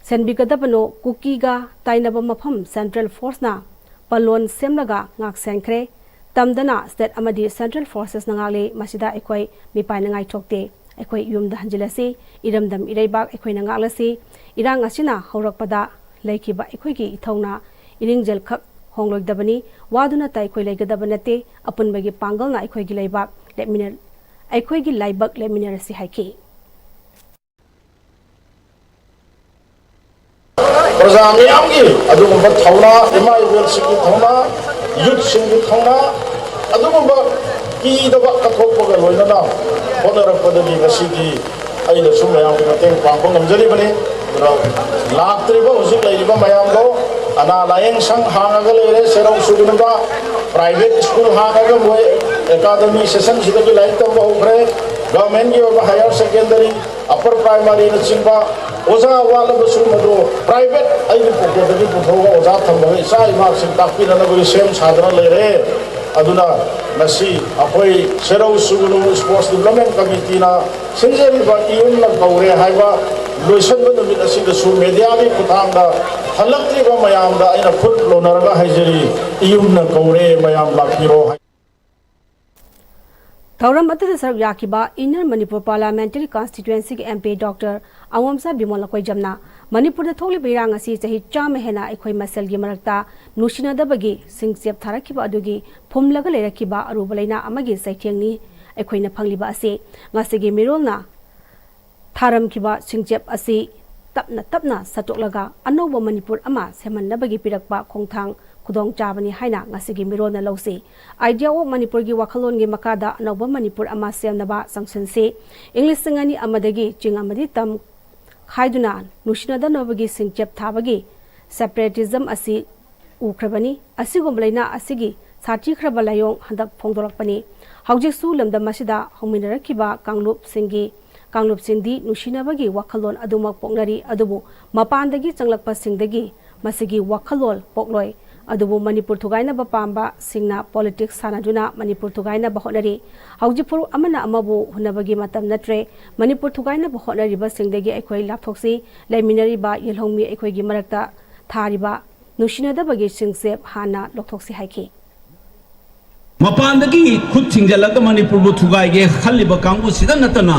ꯁꯦꯟꯕꯤꯒꯗꯕꯅꯣ? ꯀꯨꯀꯤꯒ ꯇꯥꯏꯅꯕ ꯃꯐꯝ ꯁꯦꯟꯇ꯭ꯔꯦꯜ ꯐꯣꯔꯁꯅ ꯄꯜꯂꯣꯟ ꯁꯦꯝꯂꯒ ꯉꯥꯛ ꯁꯦꯟꯈ꯭ꯔꯦ꯫ ꯇꯝꯗꯅ ꯁ꯭ꯇꯦꯠ ꯑꯃꯗꯤ ꯁꯦꯟꯇ꯭ꯔꯦꯜ ꯐꯣꯔꯁꯦꯁꯅ ꯉꯥꯛꯂꯤ꯫ ꯃꯁꯤꯗ ꯑꯩꯈꯣꯏ ꯃꯤꯄꯥꯏꯅꯉꯥꯏ ꯊꯣꯛꯇꯦ꯫ ꯑꯩꯈꯣꯏ ꯌꯨꯝꯗ ꯍꯟꯖꯤꯜꯂꯁꯤ, ꯏꯔꯝꯗꯝ ꯏꯔꯩꯕꯥꯛ ꯑꯩꯈꯣꯏꯅ ꯉꯥꯛꯂꯁꯤ꯫ ꯏꯔꯥꯡ ꯑꯁꯤꯅ ꯍꯧꯔꯛꯄꯗ ꯂꯩꯈꯤꯕ ꯑꯩꯈꯣꯏꯒꯤ ꯏꯊꯧꯅ ꯏꯔꯤꯡꯖꯦꯜ ꯈꯛ ꯍꯣꯡꯂꯣꯏꯗꯕꯅꯤ꯫ ꯋꯥꯗꯨꯅꯇ ꯑꯩꯈꯣꯏ ꯂꯩꯒꯗꯕ ꯅꯠꯇꯦ꯫ ꯑꯄꯨꯟꯕꯒꯤ ꯄꯥꯡꯒꯜꯅ ꯑꯩꯈꯣꯏꯒꯤ ꯂꯩꯕꯥꯛ ꯂꯦꯞꯃꯤꯟꯅ-, ꯑꯩꯈꯣꯏꯒꯤ ꯂꯥꯏꯕꯛ ꯂꯦꯞꯃꯤꯟꯅꯔꯁꯤ ꯍꯥꯏꯈꯤ꯫ ꯄ꯭ꯔꯖꯥ ꯃꯤꯌꯥꯝꯒꯤ ꯑꯗꯨꯒꯨꯝꯕ ꯊꯧꯅꯥ, ꯏꯃꯥ ꯏꯕꯦꯜꯁꯤꯡꯒꯤ ꯊꯧꯅꯥ, ꯌꯨꯠꯁꯤꯡꯒꯤ ꯊꯧꯅꯥ, ꯑꯗꯨꯒꯨꯝꯕ ꯄꯤꯗꯕ ꯀꯠꯊꯣꯛꯄꯒ ꯂꯣꯏꯅꯅ ꯍꯣꯠꯅꯔꯛꯄꯗꯒꯤ ꯉꯁꯤꯗꯤ ꯑꯩꯅꯁꯨ ꯃꯌꯥꯝꯒꯤ ꯃꯇꯦꯡ ꯄꯥꯡꯕ ꯉꯝꯖꯔꯤꯕꯅꯤ꯫ ꯑꯗꯨꯅ ꯂꯥꯛꯇ꯭ꯔꯤꯕ ꯍꯧꯖꯤꯛ ꯂꯩꯔꯤꯕ ꯃꯌꯥꯝꯗꯣ, ꯑꯅꯥ ꯂꯥꯌꯦꯡ ꯁꯪ ꯍꯥꯡꯉꯒ ꯂꯩꯔꯦ, ꯁꯦꯔꯧ ꯁꯨꯒꯨꯅꯨꯗ private school ꯍꯥꯡꯉꯒ ꯃꯣꯏ academy session ꯁꯤꯗꯒꯤ ꯂꯥꯏꯔꯤꯛ ꯇꯝꯕ ꯍꯧꯈ꯭ꯔꯦ꯫ Government ꯀꯤ ꯑꯣꯏꯕ higher secondary, upper primary ꯅꯆꯤꯡꯕ ꯑꯣꯖꯥ ꯋꯥꯠꯂꯕꯁꯨ ꯃꯗꯨ private ꯑꯩꯒꯤ pocket ꯇꯒꯤ ꯄꯨꯊꯣꯛꯑꯒ ꯑꯣꯖꯥ ꯊꯝꯃꯒ ꯏꯆꯥ ꯏꯃꯥꯁꯤꯡ ꯇꯥꯛꯄꯤꯅꯅꯕꯒꯤ ꯁꯦꯝ ꯁꯥꯗꯨꯅ ꯂꯩꯔꯦ꯫ ꯑꯗꯨꯅ ꯉꯁꯤ ꯑꯩꯈꯣꯏ ꯁꯦꯔꯧ ꯁꯨꯒꯨꯅꯨ Sports Development Committee ꯅ ꯁꯤꯟꯖꯔꯤꯕ ꯏꯌꯨꯝꯅ ꯀꯧꯔꯦ ꯍꯥꯏꯕ ꯂꯣꯏꯁꯤꯟꯕ ꯅꯨꯃꯤꯠ ꯑꯁꯤꯗꯁꯨ media ꯒꯤ ꯈꯨꯠꯊꯥꯡꯗ ꯍꯜꯂꯛꯇ꯭ꯔꯤꯕ ꯃꯌꯥꯝꯗ ꯑꯩꯅ ꯈꯨꯠ ꯂꯣꯟꯅꯔꯒ ꯍꯥꯏꯖꯔꯤ, ꯏꯌꯨꯝꯅ ꯀꯧꯔꯦ, ꯃꯌꯥꯝ ꯂꯥꯛꯄꯤꯔꯣ ꯍꯥꯏ꯫ ꯊꯧꯔꯝ ꯑꯗꯨꯗ ꯁꯔꯨꯛ ꯌꯥꯈꯤꯕ Inner Manipur Parliamentary Constituency ꯒꯤ M P Doctor ꯑꯉꯣꯝꯆꯥ ꯕꯤꯃꯣꯜ ꯂꯀꯣꯏꯖꯝꯅ ꯃꯅꯤꯄꯨꯔꯗ ꯊꯣꯛꯂꯤꯕ ꯏꯔꯥꯡ ꯑꯁꯤ ꯆꯍꯤ ꯆꯥꯝꯃ ꯍꯦꯟꯅ ꯑꯩꯈꯣꯏ ꯃꯁꯦꯜꯒꯤ ꯃꯔꯛꯇ ꯅꯨꯡꯁꯤꯅꯗꯕꯒꯤ ꯁꯤꯡꯆꯦꯞ ꯊꯥꯔꯛꯈꯤꯕ ꯑꯗꯨꯒꯤ ꯐꯨꯝꯂꯒ ꯂꯩꯔꯛꯈꯤꯕ ꯑꯔꯨꯕ ꯂꯩꯅꯥ ꯑꯃꯒꯤ ꯆꯩꯊꯦꯡꯅꯤ꯫ ꯑꯩꯈꯣꯏꯅ ꯐꯪꯂꯤꯕ ꯑꯁꯤ ꯉꯁꯤꯒꯤ ꯃꯤꯔꯣꯜꯅ ꯊꯥꯔꯝꯈꯤꯕ ꯁꯤꯡꯆꯦꯞ ꯑꯁꯤ ꯇꯞꯅ ꯇꯞꯅ ꯁꯠꯇꯣꯛꯂꯒ ꯑꯅꯧꯕ ꯃꯅꯤꯄꯨꯔ ꯑꯃ ꯁꯦꯝꯍꯟꯅꯕꯒꯤ ꯄꯤꯔꯛꯄ ꯈꯣꯡꯊꯥꯡ ꯈꯨꯗꯣꯡꯆꯥꯕꯅꯤ ꯍꯥꯏꯅ ꯉꯁꯤꯒꯤ ꯃꯤꯔꯣꯜꯅ ꯂꯧꯁꯤ꯫ Idea of ꯃꯅꯤꯄꯨꯔꯒꯤ ꯋꯥꯈꯜꯂꯣꯟꯒꯤ ꯃꯈꯥꯗ ꯑꯅꯧꯕ ꯃꯅꯤꯄꯨꯔ ꯑꯃ ꯁꯦꯝꯅꯕ ꯆꯪꯁꯤꯟꯁꯤ꯫ ꯏꯪ ꯂꯤꯁꯤꯡ ꯑꯅꯤ ꯑꯃꯗꯒꯤ ꯆꯤꯡ ꯑꯃꯗꯤ ꯇꯝ ꯈꯥꯏꯗꯨꯅ ꯅꯨꯡꯁꯤꯅꯗꯅꯕꯒꯤ ꯁꯤꯡꯆꯦꯞ ꯊꯥꯕꯒꯤ separatist ꯑꯁꯤ ꯎꯈ꯭ꯔꯕꯅꯤ꯫ ꯑꯁꯤꯒꯨꯝꯕ ꯂꯩꯅꯥ ꯑꯁꯤꯒꯤ ꯁꯥꯊꯤꯈ꯭ꯔꯕ ꯂꯥꯏꯑꯣꯡ ꯍꯟꯗꯛ ꯐꯣꯡꯗꯣꯔꯛꯄꯅꯤ꯫ ꯍꯧꯖꯤꯛꯁꯨ ꯂꯝꯗꯝ ꯑꯁꯤꯗ ꯍꯧꯃꯤꯟꯅꯔꯛꯈꯤꯕ ꯀꯥꯡꯂꯨꯞꯁꯤꯡꯒꯤ, ꯀꯥꯡꯂꯨꯞꯁꯤꯡꯗꯤ ꯅꯨꯡꯁꯤꯅꯕꯒꯤ ꯋꯥꯈꯜꯂꯣꯟ ꯑꯗꯨꯃꯛ ꯄꯣꯛꯅꯔꯤ, ꯑꯗꯨꯕꯨ ꯃꯄꯥꯟꯗꯒꯤ ꯆꯪꯂꯛꯄꯁꯤꯡꯗꯒꯤ ꯃꯁꯤꯒꯤ ꯋꯥꯈꯜꯂꯣꯟ ꯄꯣꯛꯂꯣꯏ꯫ ꯑꯗꯨꯕꯨ ꯃꯅꯤꯄꯨꯔ ꯊꯨꯒꯥꯏꯅꯕ ꯄꯥꯝꯕꯁꯤꯡꯅ politics ꯁꯥꯟꯅꯗꯨꯅ ꯃꯅꯤꯄꯨꯔ ꯊꯨꯒꯥꯏꯅꯕ ꯍꯣꯠꯅꯔꯤ꯫ ꯍꯧꯖꯤꯛ ꯐꯥꯎ ꯑꯃꯅ ꯑꯃꯕꯨ ꯍꯨꯟꯅꯕꯒꯤ ꯃꯇꯝ ꯅꯠꯇ꯭ꯔꯦ꯫ ꯃꯅꯤꯄꯨꯔ ꯊꯨꯒꯥꯏꯅꯕ ꯍꯣꯠꯅꯔꯤꯕꯁꯤꯡꯗꯒꯤ ꯑꯩꯈꯣꯏ ꯂꯥꯞꯊꯣꯛꯁꯤ꯫ ꯂꯩꯃꯤꯟꯅꯔꯤꯕ ꯌꯦꯜꯍꯧꯃꯤ ꯑꯩꯈꯣꯏꯒꯤ ꯃꯔꯛꯇ ꯊꯥꯔꯤꯕ ꯅꯨꯡꯁꯤꯅꯗꯕꯒꯤ ꯁꯤꯡꯆꯦꯞ ꯍꯥꯟꯅ ꯂꯧꯊꯣꯛꯁꯤ ꯍꯥꯏꯈꯤ꯫ ꯃꯄꯥꯟꯗꯒꯤ ꯈꯨꯠ ꯊꯤꯡꯖꯤꯜꯂꯒ ꯃꯅꯤꯄꯨꯔꯕꯨ ꯊꯨꯒꯥꯏꯒꯦ ꯈꯜꯂꯤꯕ ꯀꯥꯡꯕꯨꯁꯤꯗ ꯅꯠꯇꯅ,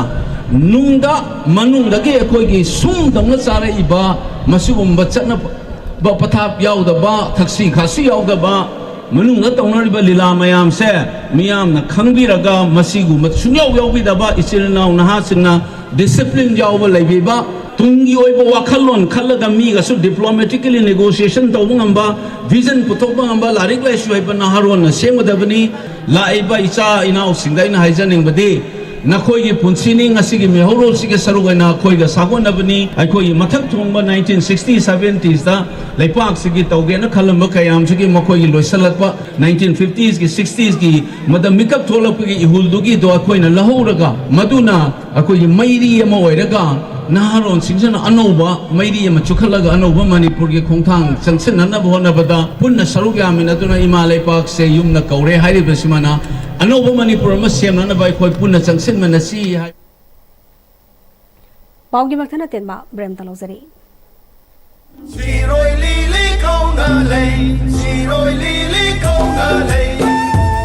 ꯅꯨꯡꯗ, ꯃꯅꯨꯡꯗꯒꯤ ꯑꯩꯈꯣꯏꯒꯤ ꯁꯨꯝꯗꯧꯅ ꯆꯥꯔꯛꯏꯕ ꯃꯁꯤꯒꯨꯝꯕ ꯆꯠꯅꯕ ꯄꯊꯥꯞ ꯌꯥꯎꯗꯕ, ꯊꯛꯁꯤ ꯈꯥꯁꯤ ꯌꯥꯎꯗꯕ, ꯃꯅꯨꯡꯗ ꯇꯧꯅꯔꯤꯕ ꯂꯤꯂꯥ ꯃꯌꯥꯝꯁꯦ ꯃꯤꯌꯥꯝꯅ ꯈꯪꯕꯤꯔꯒ, ꯃꯁꯤꯒꯨꯝꯕ ꯁꯨꯡꯌꯥꯎ ꯌꯥꯎꯕꯤꯗꯕ ꯏꯆꯤꯜ ꯏꯅꯥꯎ ꯅꯍꯥꯁꯤꯡꯅ discipline ꯌꯥꯎꯕ ꯂꯩꯕꯤꯕ, ꯇꯨꯡꯒꯤ ꯑꯣꯏꯕ ꯋꯥꯈꯜꯂꯣꯟ ꯈꯜꯂꯒ ꯃꯤꯒꯁꯨ diplomatically negotiation ꯇꯧꯕ ꯉꯝꯕ, vision ꯄꯨꯊꯣꯛꯄ ꯉꯝꯕ ꯂꯥꯏꯔꯤꯛ ꯂꯥꯏꯁꯨ ꯍꯩꯕ ꯅꯍꯥꯔꯣꯟꯅ ꯁꯦꯝꯒꯗꯕꯅꯤ꯫ ꯂꯥꯛꯏꯕ ꯏꯆꯥ ꯏꯅꯥꯎꯁꯤꯡꯗ ꯑꯩꯅ ꯍꯥꯏꯖꯅꯤꯡꯕꯗꯤ, ꯅꯈꯣꯏꯒꯤ ꯄꯨꯟꯁꯤꯅꯤ꯫ ꯉꯁꯤꯒꯤ ꯃꯤꯍꯧꯔꯣꯜꯁꯤꯒꯤ ꯁꯔꯨꯛ ꯑꯣꯏꯅ ꯑꯩꯈꯣꯏꯒ ꯁꯥꯒꯣꯟꯅꯕꯅꯤ꯫ ꯑꯩꯈꯣꯏꯒꯤ ꯃꯊꯛ ꯊꯣꯡꯕ ꯅꯥꯏꯟꯇꯤꯟ ꯁꯤꯛꯁꯇꯤ ꯁꯚꯦꯟꯇꯤꯁꯇ ꯂꯩꯄꯥꯛꯁꯤꯒꯤ ꯇꯧꯒꯦꯅ ꯈꯜꯂꯝꯕ ꯀꯌꯥꯝꯁꯤꯒꯤ ꯃꯈꯣꯏꯒꯤ ꯂꯣꯏꯁꯤꯜꯂꯛꯄ ꯅꯥꯏꯟꯇꯤꯟ ꯐꯤꯐꯇꯤꯁꯀꯤ, ꯁꯤꯛꯁꯇꯤꯁꯀꯤ ꯃꯗ ꯃꯤꯀꯞ ꯊꯣꯛꯂꯛꯄꯒꯤ ꯏꯍꯨꯜꯗꯨꯒꯤꯗꯣ ꯑꯩꯈꯣꯏꯅ ꯂꯧꯍꯧꯔꯒ, ꯃꯗꯨꯅ ꯑꯩꯈꯣꯏꯒꯤ ꯃꯩꯔꯤ ꯑꯃ ꯑꯣꯏꯔꯒ ꯅꯍꯥꯔꯣꯟꯁꯤꯡꯁꯤꯅ ꯑꯅꯧꯕ ꯃꯩꯔꯤ ꯑꯃ ꯆꯨꯈꯠꯂꯒ ꯑꯅꯧꯕ ꯃꯅꯤꯄꯨꯔꯒꯤ ꯈꯣꯡꯊꯥꯡ ꯆꯪꯁꯤꯟꯅꯅꯕ ꯍꯣꯠꯅꯕꯗ ꯄꯨꯟꯅ ꯁꯔꯨꯛ ꯌꯥꯃꯤꯟꯅꯗꯨꯅ ꯏꯃꯥ ꯂꯩꯄꯥꯛꯁꯦ ꯌꯨꯝꯅ ꯀꯧꯔꯦ ꯍꯥꯏꯔꯤꯕꯁꯤꯃꯅ ꯑꯅꯧꯕ ꯃꯅꯤꯄꯨꯔ ꯑꯃ ꯁꯦꯝꯅꯅꯕ ꯑꯩꯈꯣꯏ ꯄꯨꯟꯅ ꯆꯪꯁꯤꯟꯃꯤꯟꯅꯁꯤ ꯍꯥꯏ꯫ ꯄꯥꯎꯒꯤ ꯃꯊꯪ ꯑꯇꯦꯟꯕ ꯕ꯭ꯔꯦꯝꯇ ꯂꯧꯖꯔꯤ꯫ ꯁꯤꯔꯣꯏ ꯂꯤꯂꯤ ꯀꯧꯅ ꯂꯩ, ꯁꯤꯔꯣꯏ ꯂꯤꯂꯤ ꯀꯧꯅ ꯂꯩ꯫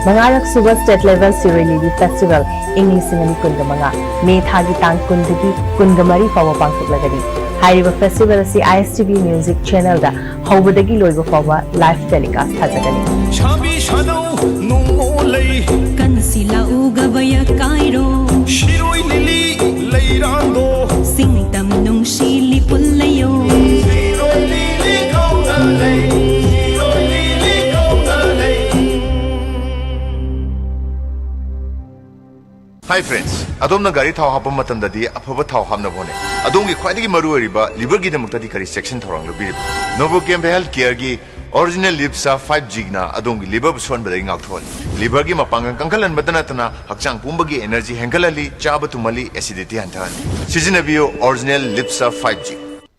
ꯃꯉꯥꯔꯛ ꯁꯨꯕ State Level ꯁꯤꯔꯣꯏ ꯂꯤꯂꯤ Festival ꯏꯪ ꯂꯤꯁꯤꯡ ꯑꯅꯤ ꯀꯨꯟꯒ ꯃꯉꯥ ꯃꯦ ꯊꯥꯒꯤ ꯇꯥꯡ ꯀꯨꯟꯗꯒꯤ ꯀꯨꯟꯒ ꯃꯔꯤ ꯐꯥꯎꯕ ꯄꯥꯡꯊꯣꯛꯂꯒꯅꯤ꯫ ꯍꯥꯏꯔꯤꯕ festival ꯑꯁꯤ I S T V Music Channelꯗ ꯍꯧꯕꯗꯒꯤ ꯂꯣꯏꯕ ꯐꯥꯎꯕ live telecast ꯊꯥꯖꯒꯅꯤ꯫ ꯁꯥꯕꯤ ꯁꯥꯅꯧ ꯅꯣꯡꯃꯣ ꯂꯩ꯫ ꯀꯟꯁꯤꯂꯥꯎ ꯒꯕꯌ ꯀꯥꯏꯔꯣ꯫ ꯁꯤꯔꯣꯏ ꯂꯤꯂꯤ ꯂꯩꯔꯥꯡꯗꯣ꯫ ꯁꯤꯡꯇꯝ ꯅꯨꯡꯁꯤ ꯂꯤꯄꯨꯜ ꯂꯩꯌꯣ꯫ ꯁꯤꯔꯣꯏ ꯂꯤꯂꯤ ꯀꯧꯅ ꯂꯩ꯫ ꯁꯤꯔꯣꯏ ꯂꯤꯂꯤ ꯀꯧꯅ ꯂꯩ꯫ Hi friends, ꯑꯗꯣꯝꯅ ꯒꯥꯔꯤ ꯊꯥꯎ ꯍꯥꯞꯄ ꯃꯇꯝꯗꯗꯤ ꯑꯐꯕ ꯊꯥꯎ ꯍꯥꯞꯅꯕ ꯍꯣꯠꯅꯩ꯫ ꯑꯗꯣꯝꯒꯤ ꯈ꯭ꯋꯥꯏꯗꯒꯤ ꯃꯔꯨꯑꯣꯏꯔꯤꯕ liverꯒꯤꯗꯃꯛꯇꯗꯤ ꯀꯔꯤ ꯆꯦꯛꯁꯤꯟ ꯊꯧꯔꯥꯡ ꯂꯧꯕꯤꯔꯤꯕ? Novochem Health Careꯒꯤ Original Lipsa five Gꯅ ꯑꯗꯣꯝꯒꯤ liverꯕꯨ ꯁꯣꯟꯕꯗꯒꯤ ꯉꯥꯛꯊꯣꯛꯍꯜꯂꯤ꯫ Liverꯒꯤ ꯃꯄꯥꯡꯒꯜ ꯀꯟꯈꯠꯍꯟꯕꯇ ꯅꯠꯇꯅ ꯍꯛꯆꯥꯡ ꯄꯨꯝꯕꯒꯤ energy ꯍꯦꯟꯒꯠꯍꯜꯂꯤ, ꯆꯥꯕ ꯇꯨꯝꯍꯜꯂꯤ, acidity ꯍꯟꯊꯍꯜꯂꯤ꯫ ꯁꯤꯖꯤꯟꯅꯕꯤꯌꯨ Original Lipsa five G꯫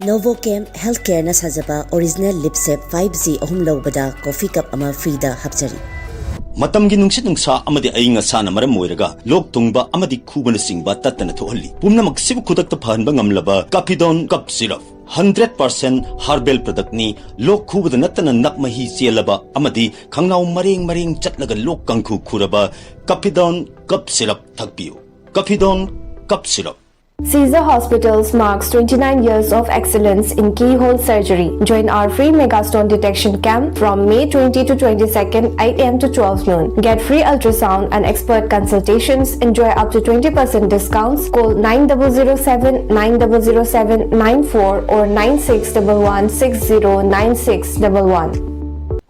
Novochem Healthcareꯅ ꯁꯥꯖꯕ Original Lipsa five G ꯑꯍꯨꯝ ꯂꯧꯕꯗ coffee cup ꯑꯃ freeꯗ ꯍꯥꯞꯆꯔꯤ꯫ ꯃꯇꯝꯒꯤ ꯅꯨꯡꯁꯤꯠ ꯅꯨꯡꯁꯥ ꯑꯃꯗꯤ ꯑꯏꯪ ꯑꯁꯥꯅ ꯃꯔꯝ ꯑꯣꯏꯔꯒ ꯂꯣꯛ ꯊꯨꯡꯕ ꯑꯃꯗꯤ ꯈꯨꯕꯅꯆꯤꯡꯕ ꯇꯠꯇꯅ ꯊꯣꯛꯍꯜꯂꯤ꯫ ꯄꯨꯝꯅꯃꯛꯁꯤꯕꯨ ꯈꯨꯗꯛꯇ ꯐꯍꯟꯕ ꯉꯝꯂꯕ Cappidone Cough Syrup, hundred percent herbal productꯅꯤ꯫ ꯂꯣꯛ ꯈꯨꯕꯗ ꯅꯠꯇꯅ ꯅꯞ ꯃꯍꯤ ꯆꯦꯜꯂꯕ ꯑꯃꯗꯤ ꯈꯪꯅꯥꯎ ꯃꯔꯦꯡ ꯃꯔꯦꯡ ꯆꯠꯂꯒ ꯂꯣꯛ ꯀꯥꯡꯈꯨ ꯈꯨꯔꯕ Cappidone Cough Syrup ꯊꯛꯄꯤꯌꯨ꯫ Cappidone Cough Syrup꯫ Caesar Hospitals marks twenty-nine years of excellence in keyhole surgery. Join our free mega stone detection camp from May twenty to twenty-second, eight A M to twelve noon. Get free ultrasound and expert consultations. Enjoy up to twenty percent discounts. Call nine zero zero seven, nine zero zero seven nine four or nine six double one six zero nine six double one.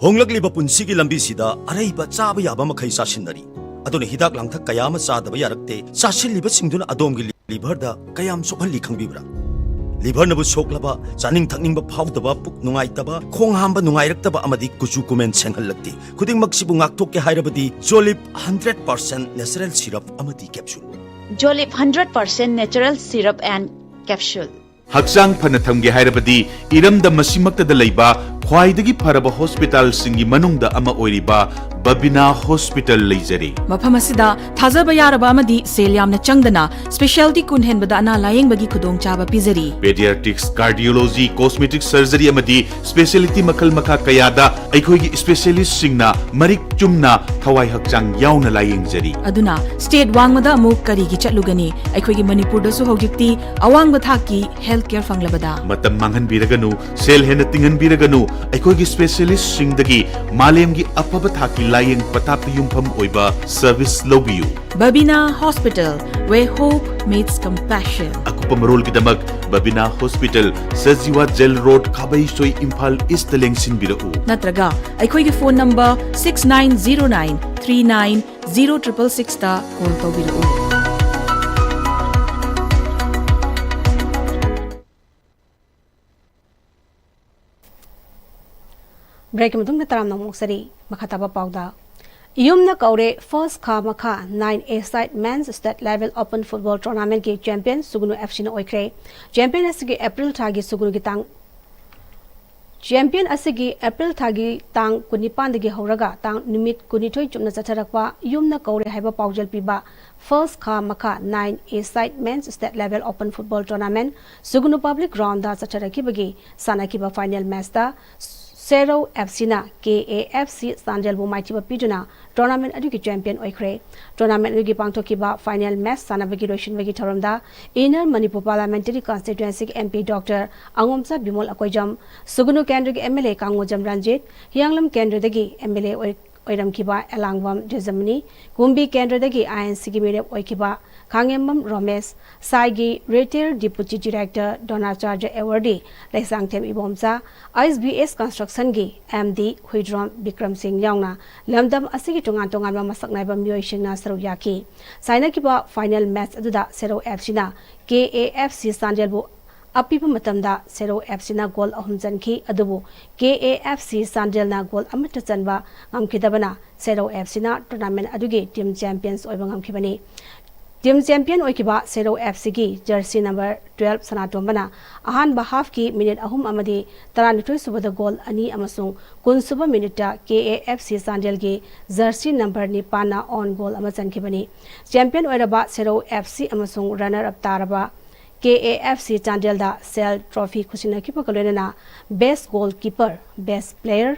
ꯍꯣꯡꯂꯛꯂꯤꯕ ꯄꯨꯟꯁꯤꯒꯤ ꯂꯝꯕꯤꯁꯤꯗ ꯑꯔꯩꯕ ꯆꯥꯕ ꯌꯥꯕ ꯃꯈꯩ ꯆꯥꯁꯤꯟꯅꯔꯤ꯫ ꯑꯗꯨꯅ ꯍꯤꯗꯥꯛ ꯂꯥꯡꯊꯛ ꯀꯌꯥ ꯑꯃ ꯆꯥꯗꯕ ꯌꯥꯔꯛꯇꯦ꯫ ꯆꯥꯁꯤꯜꯂꯤꯕꯁꯤꯡꯗꯨꯅ ꯑꯗꯣꯝꯒꯤ ꯂꯤꯚꯔꯗ ꯀꯌꯥꯝ ꯁꯣꯛꯍꯜꯂꯤ ꯈꯪꯕꯤꯕ꯭ꯔꯥ? ꯂꯤꯚꯔꯅꯕꯨ ꯁꯣꯛꯂꯕ, ꯆꯥꯅꯤꯡ ꯊꯛꯅꯤꯡꯕ ꯐꯥꯎꯗꯕ, ꯄꯨꯛ ꯅꯨꯡꯉꯥꯏꯇꯕ, ꯈꯣꯡ ꯍꯥꯝꯕ ꯅꯨꯡꯉꯥꯏꯔꯛꯇꯕ ꯑꯃꯗꯤ ꯀꯨꯆꯨ ꯀꯨꯃꯦꯟ ꯁꯦꯡꯍꯜꯂꯛꯇꯦ꯫ ꯈꯨꯗꯤꯡꯃꯛꯁꯤꯕꯨ ꯉꯥꯛꯊꯣꯛꯀꯦ ꯍꯥꯏꯔꯕꯗꯤ Jolip hundred percent natural syrup ꯑꯃꯗꯤ capsule꯫ Jolip hundred percent natural syrup and capsule꯫ ꯍꯛꯆꯥꯡ ꯐꯅ ꯊꯝꯒꯦ ꯍꯥꯏꯔꯕꯗꯤ ꯏꯔꯝꯗꯝ ꯑꯁꯤꯃꯛꯇꯗ ꯂꯩꯕ ꯈ꯭ꯋꯥꯏꯗꯒꯤ ꯐꯔꯕ ꯍꯣꯁꯄꯤꯇꯥꯜꯁꯤꯡꯒꯤ ꯃꯅꯨꯡꯗ ꯑꯃ ꯑꯣꯏꯔꯤꯕ ꯕꯕꯤꯅꯥ ꯍꯣꯁꯄꯤꯇꯥꯜ ꯂꯩꯖꯔꯤ꯫ ꯃꯐꯝ ꯑꯁꯤꯗ ꯊꯥꯖꯕ ꯌꯥꯔꯕ ꯑꯃꯗꯤ ꯁꯦꯜ ꯌꯥꯝꯅ ꯆꯪꯗꯅ specialty ꯀꯨꯟ ꯍꯦꯟꯕꯗ ꯑꯅꯥ ꯂꯥꯌꯦꯡꯕꯒꯤ ꯈꯨꯗꯣꯡꯆꯥꯕ ꯄꯤꯖꯔꯤ꯫ Pediatrics, cardiology, cosmetic surgery ꯑꯃꯗꯤ specialty ꯃꯈꯜ ꯃꯈꯥ ꯀꯌꯥꯗ ꯑꯩꯈꯣꯏꯒꯤ specialistꯁꯤꯡꯅ ꯃꯔꯤꯛ ꯆꯨꯝꯅ ꯊꯋꯥꯏ ꯍꯛꯆꯥꯡ ꯌꯥꯎꯅ ꯂꯥꯌꯦꯡꯖꯔꯤ꯫ ꯑꯗꯨꯅ state ꯋꯥꯡꯃꯗ ꯑꯃꯨꯛ ꯀꯔꯤꯒꯤ ꯆꯠꯂꯨꯒꯅꯤ? ꯑꯩꯈꯣꯏꯒꯤ ꯃꯅꯤꯄꯨꯔꯗꯁꯨ ꯍꯧꯖꯤꯛꯇꯤ ꯑꯋꯥꯡꯕ ꯊꯥꯛꯀꯤ health care ꯐꯪꯂꯕꯗ꯫ ꯃꯇꯝ ꯃꯥꯡꯍꯟꯕꯤꯔꯒꯅꯨ, ꯁꯦꯜ ꯍꯦꯟꯅ ꯇꯤꯡꯍꯟꯕꯤꯔꯒꯅꯨ, ꯑꯩꯈꯣꯏꯒꯤ specialistꯁꯤꯡꯗꯒꯤ ꯃꯥꯂꯦꯝꯒꯤ ꯑꯐꯕ ꯊꯥꯛꯀꯤ ꯂꯥꯌꯦꯡ ꯄꯊꯥꯞꯇ ꯌꯨꯝꯐꯝ ꯑꯣꯏꯕ service ꯂꯧꯕꯤꯌꯨ꯫ Babina Hospital, where hope meets compassion. ꯑꯀꯨꯞꯄ ꯃꯔꯣꯜꯒꯤꯗꯃꯛ Babina Hospital, Sajiwa Jail Road, ꯈꯥꯕꯩꯁꯣꯏ, Imphal Eastꯇ ꯂꯦꯡꯁꯤꯟꯕꯤꯔꯛꯎ꯫ ꯅꯠꯇ꯭ꯔꯒ ꯑꯩꯈꯣꯏꯒꯤ phone number six nine zero nine three nine zero triple sixꯇ call ꯇꯧꯕꯤꯔꯛꯎ꯫ Breakꯀꯤ ꯃꯇꯨꯡꯗ ꯇꯔꯥꯝꯅ ꯑꯃꯨꯛ ꯑꯣꯛꯆꯔꯤ꯫ ꯃꯈꯥ ꯇꯥꯕ ꯄꯥꯎꯗ, ꯌꯨꯝꯅ ꯀꯧꯔꯦ first ꯈꯥ ꯃꯈꯥ nine A side men's state level open football tournamentꯀꯤ champion ꯁꯨꯒꯅꯨ FCꯅ ꯑꯣꯏꯈ꯭ꯔꯦ꯫ Champion ꯑꯁꯤꯒꯤ April ꯊꯥꯒꯤ ꯁꯨꯒꯅꯨꯒꯤ ꯇꯥꯡ Champion ꯑꯁꯤꯒꯤ April ꯊꯥꯒꯤ ꯇꯥꯡ ꯀꯨꯟꯅꯤꯄꯥꯟꯗꯒꯤ ꯍꯧꯔꯒ ꯇꯥꯡ ꯅꯨꯃꯤꯠ ꯀꯨꯟꯅꯤꯊꯣꯏ ꯆꯨꯞꯅ ꯆꯠꯊꯔꯛꯄ ꯌꯨꯝꯅ ꯀꯧꯔꯦ ꯍꯥꯏꯕ ꯄꯥꯎꯖꯦꯜ ꯄꯤꯕ first ꯈꯥ ꯃꯈꯥ nine A side men's state level open football tournament ꯁꯨꯒꯅꯨ public groundꯗ ꯆꯠꯊꯔꯛꯈꯤꯕꯒꯤ ꯁꯥꯟꯅꯈꯤꯕ final matchꯇ ꯁꯦꯔꯧ FCꯅ KAFC ꯆꯥꯟꯗꯦꯜꯕꯨ ꯃꯥꯏꯊꯤꯕ ꯄꯤꯗꯨꯅ tournament ꯑꯗꯨꯒꯤ champion ꯑꯣꯏꯈ꯭ꯔꯦ꯫ Tournament ꯑꯗꯨꯒꯤ ꯄꯥꯡꯊꯣꯛꯈꯤꯕ final match ꯁꯥꯟꯅꯕꯒꯤ ꯂꯣꯏꯁꯤꯟꯕꯒꯤ ꯊꯧꯔꯝꯗ Inner Manipur Parliamentary Constituencyꯒꯤ MP Doctor ꯑꯉꯣꯝꯆꯥ Bimol Akoijam, ꯁꯨꯒꯅꯨ ꯀꯦꯟꯗ꯭ꯔꯒꯤ MLA ꯀꯥꯡꯉꯣꯖꯝ ꯔꯟꯖꯤꯠ, ꯍꯤꯌꯥꯡꯂꯝ ꯀꯦꯟꯗ꯭ꯔꯗꯒꯤ MLA ꯑꯣꯏ-, ꯑꯣꯏꯔꯝꯈꯤꯕ ꯑꯦꯂꯥꯡꯕꯝ ꯖꯦꯖꯃꯅꯤ, ꯀꯨꯝꯕꯤ ꯀꯦꯟꯗ꯭ꯔꯗꯒꯤ ꯑꯥꯏ ꯑꯦꯟ ꯁꯤꯒꯤ ꯃꯤꯔꯦꯞ ꯑꯣꯏꯈꯤꯕ ꯈꯥꯉꯦꯝꯕꯝ ꯔꯣꯃꯦꯁ, ꯁꯥꯏꯒꯤ retired deputy director Dronacharya awardee Leishangthem Ibomcha, S B S constructionꯒꯤ ꯑꯦꯝ ꯗꯤ ꯍꯨꯏꯗ꯭ꯔꯣꯝ ꯕꯤꯀ꯭ꯔꯝ ꯁꯤꯡ ꯌꯥꯎꯅ ꯂꯝꯗꯝ ꯑꯁꯤꯒꯤ ꯇꯣꯉꯥꯟ ꯇꯣꯉꯥꯟꯕ ꯃꯁꯛ ꯅꯥꯏꯕ ꯃꯤꯑꯣꯏꯁꯤꯡꯅ ꯁꯔꯨꯛ ꯌꯥꯈꯤ꯫ ꯁꯥꯏꯅꯈꯤꯕ final match ꯑꯗꯨꯗ ꯁꯦꯔꯧ ꯑꯦꯐ ꯁꯤꯅ ꯀꯦ ꯑꯦ ꯑꯦꯐ ꯁꯤ ꯆꯥꯟꯗꯦꯜꯕꯨ ꯑꯄꯤꯕ ꯃꯇꯝꯗ ꯁꯦꯔꯧ ꯑꯦꯐ ꯁꯤꯅ ꯒꯣꯜ ꯑꯍꯨꯝ ꯆꯟꯈꯤ꯫ ꯑꯗꯨꯕꯨ K A F C ꯆꯥꯟꯗꯦꯜꯅ goal ꯑꯃꯠꯇ ꯆꯟꯕ ꯉꯝꯈꯤꯗꯕꯅ ꯁꯦꯔꯧ ꯑꯦꯐ ꯁꯤꯅ tournament ꯑꯗꯨꯒꯤ team champions ꯑꯣꯏꯕ ꯉꯝꯈꯤꯕꯅꯤ꯫ Team champion ꯑꯣꯏꯈꯤꯕ ꯁꯦꯔꯧ ꯑꯦꯐ ꯁꯤꯒꯤ jersey number twelve ꯁꯅꯥꯇꯣꯝꯕꯅ ꯑꯍꯥꯟꯕ halfꯀꯤ minute ꯑꯍꯨꯝ ꯑꯃꯗꯤ ꯇꯔꯥꯅꯤꯊꯣꯏ ꯁꯨꯕꯗ ꯒꯣꯜ ꯑꯅꯤ ꯑꯃꯁꯨꯡ ꯀꯨꯟ ꯁꯨꯕ minuteꯇ ꯀꯦ ꯑꯦ ꯑꯦꯐ ꯁꯤ ꯆꯥꯟꯗꯦꯜꯒꯤ jersey number ꯅꯤꯄꯥꯟꯅ own goal ꯑꯃ ꯆꯟꯈꯤꯕꯅꯤ꯫ Champion ꯑꯣꯏꯔꯕ ꯁꯦꯔꯧ ꯑꯦꯐ ꯁꯤ ꯑꯃꯁꯨꯡ runner up ꯇꯥꯔꯕ K A F C ꯆꯥꯟꯗꯦꯜꯗ cell trophy ꯈꯨꯠꯁꯤꯟꯅꯈꯤꯕꯒ ꯂꯣꯏꯅꯅ best goalkeeper, best player,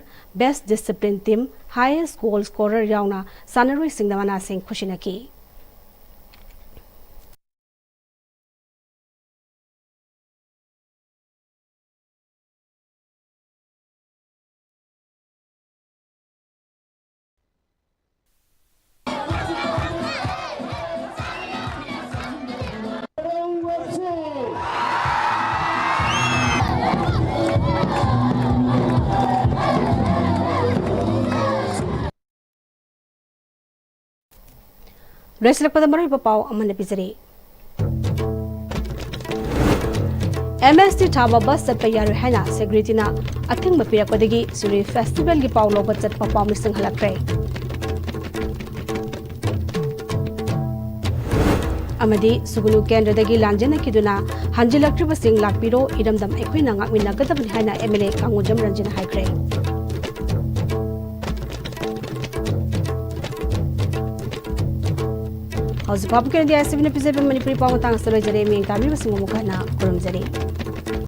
best discipline team, highest goal scorer ꯌꯥꯎꯅ ꯁꯥꯟꯅꯔꯣꯏꯁꯤꯡꯗ ꯃꯅꯥꯁꯤꯡ ꯈꯨꯠꯁꯤꯟꯅꯈꯤ꯫ ꯂꯣꯏꯁꯤꯜꯂꯛꯄꯗ ꯃꯔꯨꯑꯣꯏꯕ ꯄꯥꯎ ꯑꯃꯅ ꯄꯤꯖꯔꯤ꯫ ꯑꯦꯝ ꯑꯦꯁ ꯇꯤ ꯊꯥꯕ bus ꯆꯠꯄ ꯌꯥꯔꯣꯏ ꯍꯥꯏꯅ securityꯅ ꯑꯊꯤꯡꯕ ꯄꯤꯔꯛꯄꯗꯒꯤ ꯁꯤꯔꯨꯏ festivalꯒꯤ ꯄꯥꯎ ꯂꯧꯕ ꯆꯠꯄ ꯄꯥꯎꯃꯤꯁꯤꯡ ꯍꯜꯂꯛꯈ꯭ꯔꯦ꯫ ꯑꯃꯗꯤ ꯁꯨꯒꯨꯅꯨ ꯀꯦꯟꯗ꯭ꯔꯗꯒꯤ ꯂꯥꯟꯖꯦꯟꯅꯈꯤꯗꯨꯅ ꯍꯟꯖꯤꯜꯂꯛꯇ꯭ꯔꯤꯕꯁꯤꯡ ꯂꯥꯛꯄꯤꯔꯣ, ꯏꯔꯝꯗꯝ ꯑꯩꯈꯣꯏꯅ ꯉꯥꯛꯃꯤꯟꯅꯒꯗꯕꯅꯤ ꯍꯥꯏꯅ ꯑꯦꯝ ꯑꯦꯜ ꯑꯦ ꯀꯥꯡꯉꯨꯖꯝ ꯔꯟꯖꯟꯅ ꯍꯥꯏꯈ꯭ꯔꯦ꯫ ꯍꯧꯖꯤꯛ ꯐꯥꯎꯕꯒꯤ ꯑꯣꯏꯅꯗꯤ ꯑꯥꯏ ꯑꯦꯁ ꯇꯤ ꯚꯤꯅ ꯄꯤꯖꯔꯤꯕ ꯃꯅꯤꯄꯨꯔꯤ ꯄꯥꯎ ꯃꯇꯥꯡ ꯑꯁꯤꯗ ꯂꯣꯏꯖꯔꯦ꯫ ꯃꯤꯠꯌꯦꯡ ꯇꯥꯕꯤꯕꯁꯤꯡꯕꯨ ꯑꯃꯨꯛ ꯍꯟꯅ ꯈꯨꯔꯨꯝꯖꯔꯤ꯫